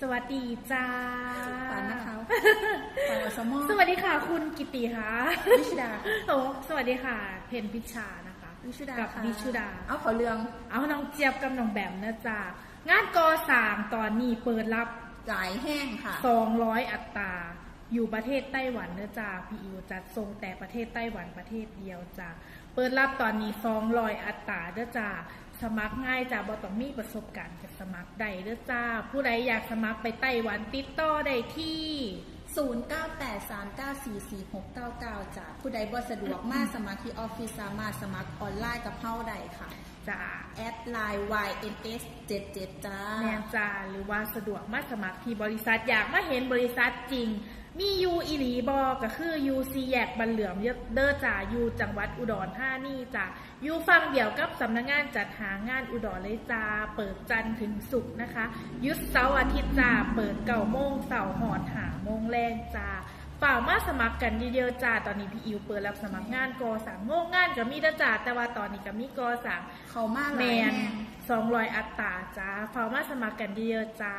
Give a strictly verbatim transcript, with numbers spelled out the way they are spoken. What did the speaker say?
สวัสดีจ้า ปานนะคะ ปานอสมอ สวัสดีค่ะ คุณกิติคะ วิชุดา โอ้สวัสดีค่ะ เพนพิชานะคะ วิชุดา กับ ค่ะ วิชุดา เอาเขาเรื่อง เอาน้องเจี๊ยบกับน้องแบมนะจ้างานก่อสร้างตอนนี้เปิดรับ หลายแห้งค่ะ สองร้อยอัตรา อยู่ประเทศไต้หวันเด้อจ้า พี่อิ๋วจัดส่งแต่ประเทศไต้หวันประเทศเดียวจ้า เปิดรับตอนนี้สองร้อยอัตราเด้อจ้า สมัครง่ายจ้า บ่ต้องมีประสบการณ์ก็สมัครได้เด้อจ้า ผู้ใดอยากสมัครไปไต้หวันติดต่อได้ที่ ศูนย์เก้าแปด สามเก้าสี่ สี่หกเก้าเก้า จ้ะ ผู้ใดบ่สะดวกมาสมัครที่ออฟฟิศ สามารถสมัครออนไลน์กับเฮาได้ค่ะ จ้า แอดไลน์ วายเอ็นเอสเจ็ดเจ็ด จ้า แม่นจ้า หรือว่าสะดวกมาสมัครที่บริษัท อยากมาเห็นบริษัทจริง มีอยู่อีหลีบ่ ก็คืออยู่สี่แยกบ้านเหลื่อมเด้อจ้า อยู่จังหวัดอุดรธานีจ้า อยู่ฝั่งเดียวกับสำนักงานจัดหางานอุดรเลยจ้า เปิดจันทร์ถึงศุกร์นะคะ หยุดเสาร์อาทิตย์จ้า เปิดเก้าโมงเช้าฮอดห้าโมงแลงจ้า ฝากมาสมัครกันเยอะๆจ้า ตอนนี้พี่อิ๋วเปิดรับสมัครงานก่อสร้าง โรงงานก็มีเด้อจ้า แต่ว่าตอนนี้ก็มีก่อสร้าง เขามาห แม ลาย น แห้ง สองร้อยอัตราจ้า ฝากมาสมัครกันเยอะๆจ้า